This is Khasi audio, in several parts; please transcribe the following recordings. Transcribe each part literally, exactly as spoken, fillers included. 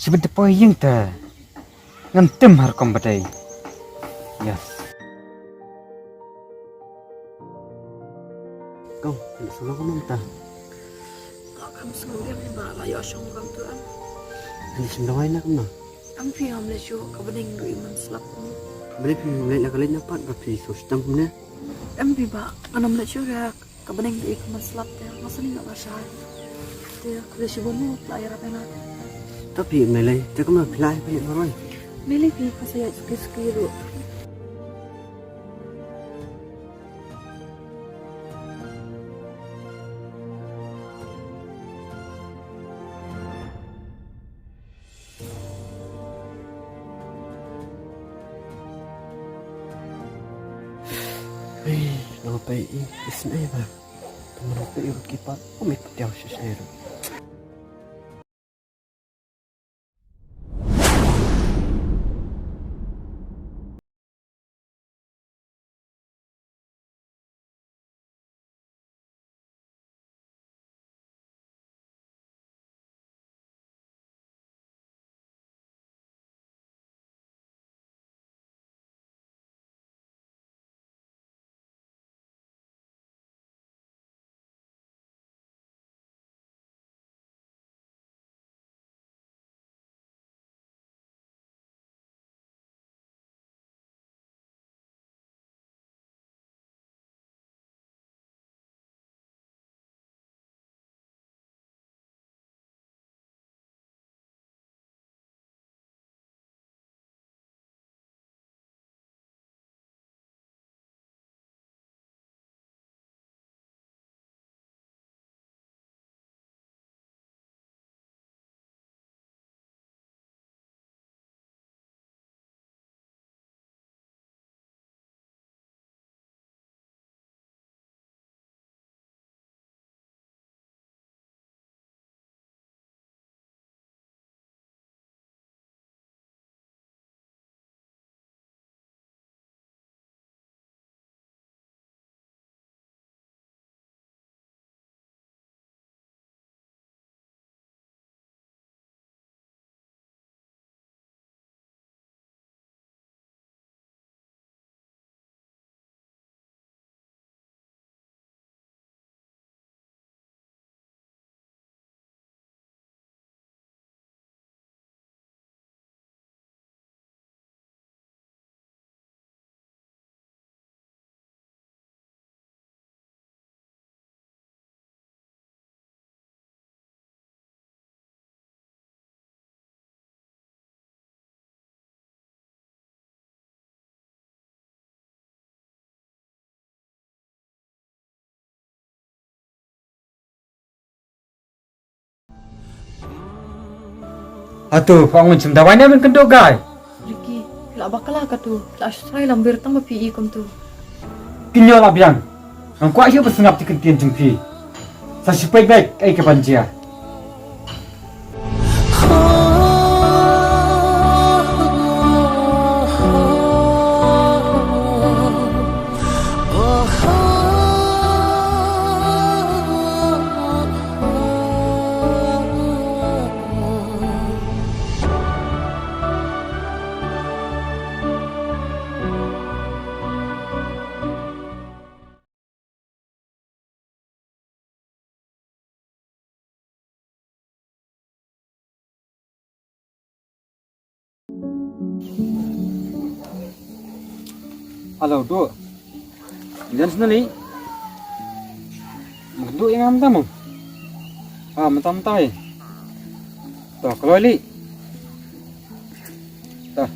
Shi ban te poi ïing te. Ngan tim har kum ba dei. Yes. Kong, sngewbha kumta. Kam sngewbha ba la ïoh shong kam tu am. Ani sngewbha na kumno? Am phi ham le shu ka bneng du i man slap. Bneng phi ham le la ka le na pat ba phi so stam ne. Am phi ba anam le shu ka Ka bneng te i ka man slap te, nga sani nga ba shai. Te ka le shibun mo, la ïarap ïa nga. Ta phi me lei, te kumno phi la ïa phi marwai. Me lei phi ka sa ïa suki suki ruh. Hei, nang pei i, isnei ba. Temen pei i ruki pat, umi patiaw shisnei ruh. Hato, pha ong chim dawai ne ban kynduh kai? Ricky, phi la bakla katu, phi la shu trai lambir tang ba phi i kumtu. Kin ïoh la biang. Ngan kwah ïoh ba sngap ti kyntien jong phi. Sa shu peit beit kaei ka ban jia. Hello, Duh. Jan sini li. Mak Duh yang am tamu. Ah, mentang-mentang eh. Tuh, kalau li. Tuh.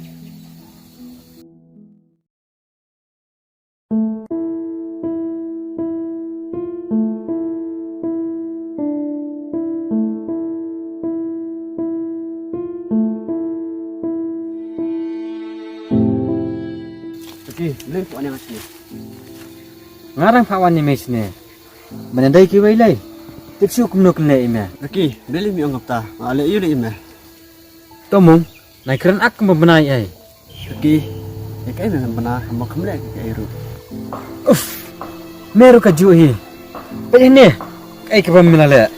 Okey, boleh buat ni macam ni. Ngarang Pak Wan ni macam ni. Mana dai ki wei lai. Tip shu kumno kene ime. Okey, boleh mi ong kata. Ale yu le ime. Tomong, nai kren ak kumba bnai ai. Ki, ïa kaei me bna kumba kumlek kaei ruh. Uff, me ruh ka juh hi. Peit hangne, kaei kaba me la leh.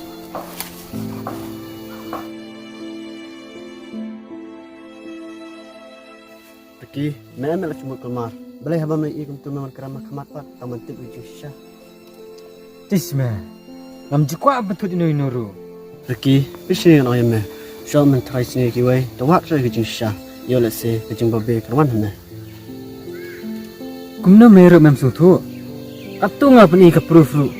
Em la jingmut kulmar. Balei haba me i kumtu me wan kram ha khmat pat tang ban tip ïa ka jingshisha. Tish me. Ngam ju kwah ban thut ino ino ruh. Ricky, phi shu ngan ong ïa me. Shu men try sngi kiwei, to wad shuwa ka jingshisha. Ïoh lehse ka jingbabe kan wan ha me. Kumno me ruh mem sngewthuh? Katto nga pyni ka proof ruh.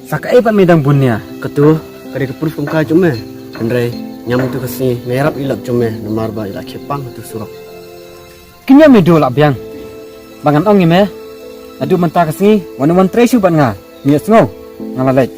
Sa kaei pat me dang bun nia? Katto ka dei ka proof kumta jong me. Hynrei ñiam tu ka sngi nga ïarap i lok jong me namar ba i la khie pang ha tu surok. Kim ïoh me duh lah biang. Ba ngan ong ïa me. Naduh mynta ka sngi wan wan trei shuh bad nga. Me ïohsngew? Nga la leit.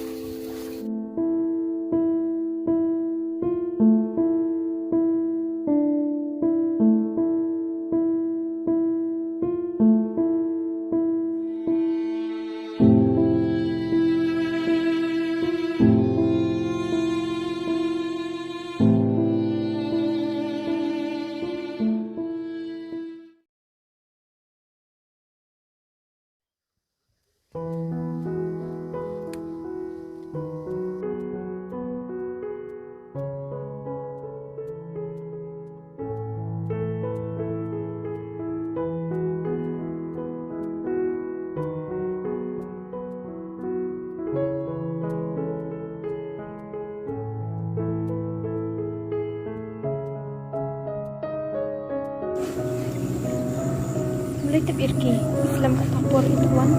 Mlei tip irki, Islam ka tapor itu wan.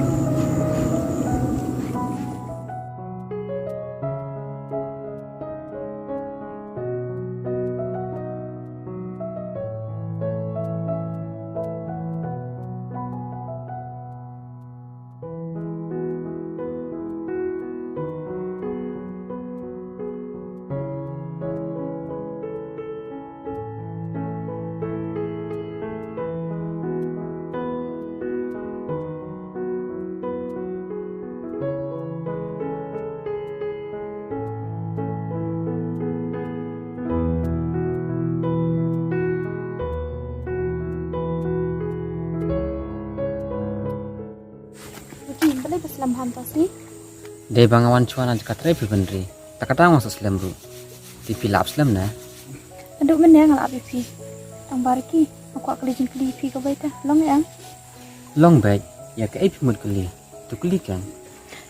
Balei ba slem ham ta sngi? Dei ba nga wan shuwa na jaka trei phi Bynri. Ta kata nga sa slem ruh. Te phi lap slem ne? Naduh mynne nga lap ïa phi. Tang ba Ricky, nga kwah kylli jingkylli ïa phi kawei te. Long ïa em? Long beit, ïa kaei phi mut kylli? To kylli kein.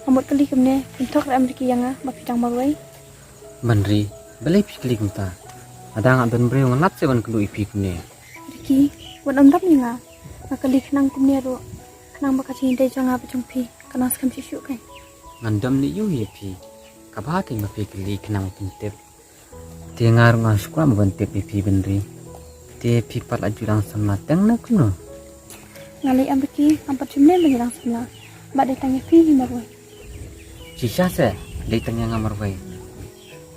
Nga mut kylli kumne, phin thok re em Ricky ïa nga ba phi dang marwei? Bynri, balei phi kylli kumta? Lada nga don briew nga lap seh ban kylli ïa phi kumne. Ricky, wat ym dom ïa nga. Nga kylli khnang kumne ruh. Khnang ba ka jingïadei jong nga bad jong phi kan nang skhem shuh shuh kein. Ngan dom ne ïoh ïa phi. Kaba kein ba phi kylli khnang ba phin tip. Te nga ruh nga shu kwah ban tip ïa phi Bynri. Te phi pat la ju dang samla teng ne kumno? Nga lei em Ricky, ngam pat ju mlien ban ïa dang samla. Bad dei tang ïa phi hi marwei. Shisha seh, dei tang ïa nga marwei.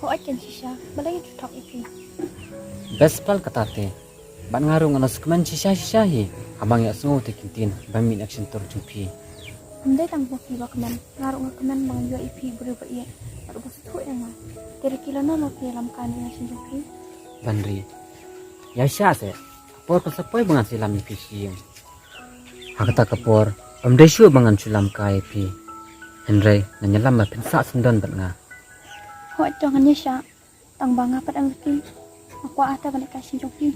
Hooid kein shisha, balei ngi ju thok ïa phi? Best pal kata te. Bad nga ruh nga la sngewkmen shisha shisha hi. Haba nga ïohsngew te ki ktien ba mih na ka shyntur jong phi. Ym dei tang ba phi ba kmen, nga ruh nga kmen ba nga ïoh ïa phi briew ba ïeit bad uba sngewthuh ïa nga. Te Ricky lano lano phi ïalam kai na ka shin jong phi? Bynri. Ïa shisha seh, ka por kan sa poi ba ngan sa ïalam ïa phi sha ïing. Ha kata ka por ym dei shuh ba ngan shu lam kai ïa phi. Hynrei ngan ïalam ba phin sah syndon bad nga. Hooid to ngan ïa shah. Tang ba nga pat em Ricky, nga kwah ata ban ïa ka shin jong phi.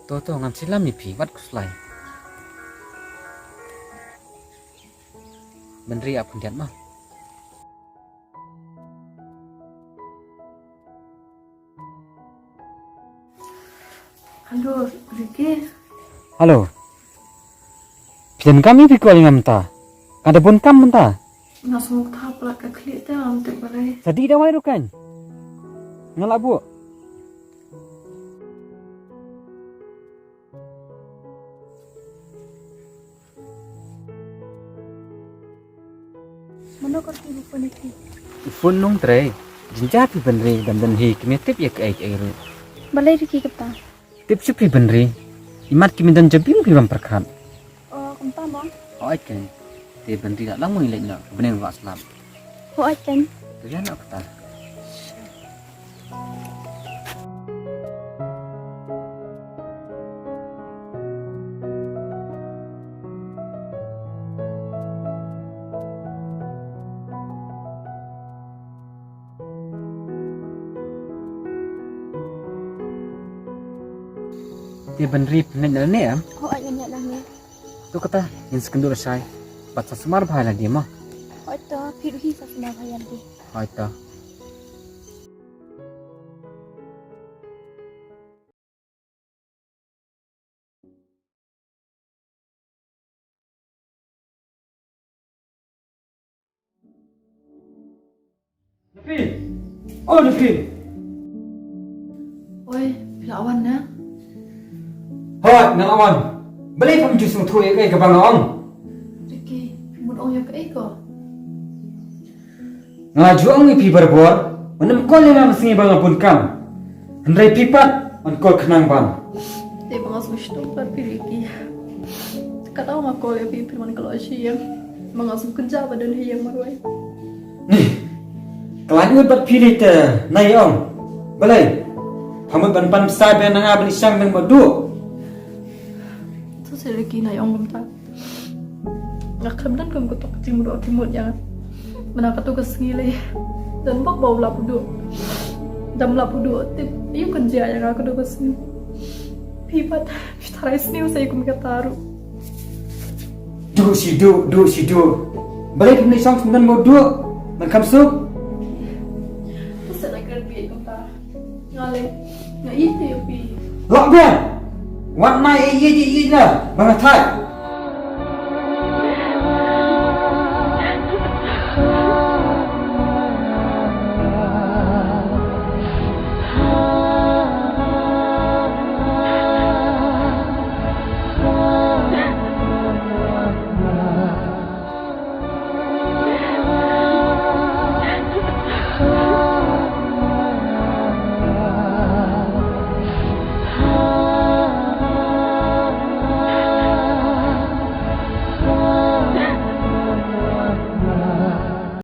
To to ngan sa ïalam ïa phi wat khuslai. Bynri ap khyndiat ma. Hello Ricky. Hello. Phi donkam ïa phi call ïa nga mynta? Nga da bun kam mynta. Nga sngewthuh palat ka khlieh te ngam tip balei. Sa dih dawai ruh kan. Nga la buh. Mano ka Ricky ba phone ïa phi? Phone nongtrei. Jynjar phi Bynri, dang don hi kim ïa tip ïa kaei kaei ruh. Balei Ricky kata? Tip shuh phi Bynri. Imat kim don jabim ki bam pyrkhat. Oh, kumta mo? Hooid kein. Te Bynri la lang mo ngi leit noh, bneng ruh la slap. Hooid kein. Te ïa noh kata. Te Bynri pynleit na lane em? Hooid ngan ïaid nangne. To kata, ngin sa kynduh lashai bad sa sumar bha ïa lade mo. Hooid to, phi ruh hi sa sumar bha ïa lade. Hooid to. Phi. Oh, Phi. Oi, phi la wan na? Hooid, nga la wan. Balei pham ju sngewthuh ïa kaei kaba nga ong? Ricky, phi mut ong ïa kaei ko? Nga la ju ong ïa phi barabor, ym nym call ïa nga mynsngi ba nga bun kam. Hynrei phi pat, ym call khnang ban. Te ba nga sngewshitom bad phi Ricky. Katba nga call ïa phi, phi wan ka lok sha ïing. Ba nga sngewkynjah ba don ha ïing marwei. Ni, ka lain ut bad phi lei te, nai ong. Balei? Pha mut ban pan pisa biang na nga ban ïashang dang ba duh. To se Ricky, nai ong kumta. Nga khlem don kum kato ka jingmut, ka jingmut ïa nga. Mynta kato ka sngi lei. Don bok ba u lap u duh. Dam lap u duh. Te ïa u kynjah ïa nga kato ka sngi. Phi pat, phi tharai sniew sa ïa kum kata ruh. Duh shi duh, duh shi duh. Balei phim leit shong sngewdon ba u duh? Ban kham suk. Phi sa na kren bieit kumta. Nga leh, nga ïeit ïa phi. Lok biang. Wat nai ïeit ïeit ïeit la ba nga thait.